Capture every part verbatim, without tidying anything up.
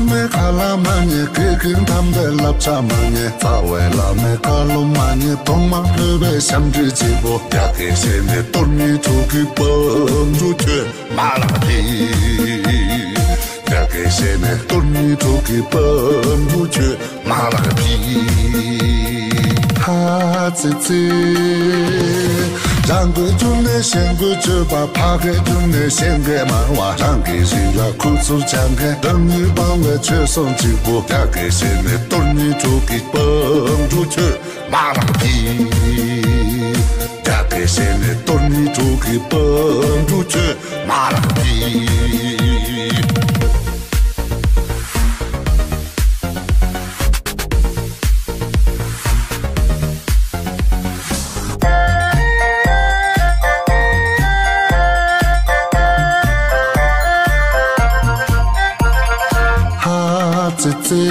མའི་ཁ་ལ་མ་ཉན། དགེ་རྒན་དམ་པའི་བསླབ་བྱ་མ་ཉན། རྩ་བའི་བླ་མའི་བཀའ་སློབ་མ་ཉན། གདོང་དམར་ལྷོད་པའི་ཞབས་འདྲེན་གཅིག་པོ། ཡ་གི་བྱས་ནས་གཏོར་སྙིང་གྲོགས་ཀྱི་དཔལ་འབྲུ་ཁྱོད་མ་ལགས་ཕིག། ཡ་གི་བྱས་ནས་གཏོར་སྙིང་གྲོགས་ཀྱི་དཔལ་འབྲུ་ཁྱོད་མ་ལགས་ཕིག། ཧ་ཙི་ཙི། རང་གི་རྒྱུད་ནས་གཞན་གྱི་སྤྱོད་པ། ཕ་གི་རྒྱུད་ནས་གཞན་གྱི་སྨྲ་བ། རང་གི་རིགས་ལ་ཁུ་ཚུར་བཅག་མཁན། བདག་ཉིད་སྤང་བའི་ཆོས་སྲུང་གཅིག་པོ། ཡ་གི་བྱས་ནས་གཏོར་སྙིང་གྲོགས་ཀྱི་དཔལ་འབྲུ་ཁྱོད་མ་ལགས་ཕིག། ཡ་གི་བྱས་ནས་གཏོར་སྙིང་གྲོགས་ཀྱི་དཔལ་འབྲུ་ཁྱོད་མ་ལགས་ཕིག། ཧ་ཙི་ཙི།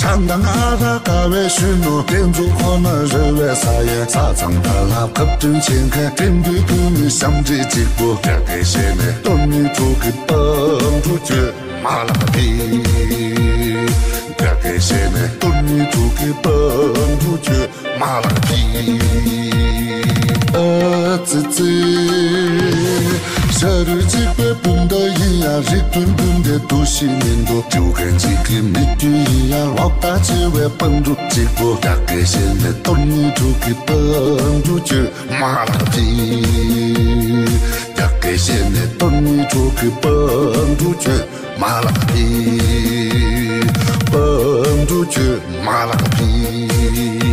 བྱང་དང་ཨ་ར་ཀ་བའི་གཞོན་ནུ། སྟེང་འཛུགས་ཁོ་ན་རོལ་བའི་ས་ཡ། ས་མཚམས་ད་ལ་ཁ་བསྐྲུན་བྱེད་མཁན། བསྟན་འགྲོའི་བོད་མི་ཞབས་འདྲེན་གཅིག་པོ། ཡ་གི་བྱས་ནས་གཏོར་སྙིང་གྲོགས་ཀྱི་དཔལ་འབྲུ་ཁྱོད་མ་ལགས་ཕིག། ཡ་གི་བྱས་ནས་གཏོར་སྙིང་གྲོགས་ཀྱི་དཔལ་འབྲུ་ཁྱོད་མ་ལགས་ཕིག། ཨ་ཙི་ཙི། ཤ་རུས་གཅིག་པའི་སྤུན་ཟླ་ཡིན་ཡང་། རིགས་མཐུན་སྤུན་ཟླའི་འདུ་ཤེས་མི་འདུག་རྒྱུ་རྐྱེན་གཅིག་གི་མི་རྒྱུད་ཡིན་ཡང་། ལོག་ལྟ་ཆེ་བའི་སྤང་གྲུབ་གཅིག་པོ། ཡ་གི་བྱས་ནས་གཏོར་སྙིང་གྲོགས་ཀྱི་སྤང་གྲུབ་ཁྱོད་མ་ལགས་ཕིག། ཡ་གི་བྱས་ནས་གཏོར་སྙིང་གྲོགས་ཀྱི་སྤང་གྲུབ་ཁྱོད་མ་ལགས་ཕིག། སྤང་གྲུབ་ཁྱོད་མ་ལགས་ཕིག།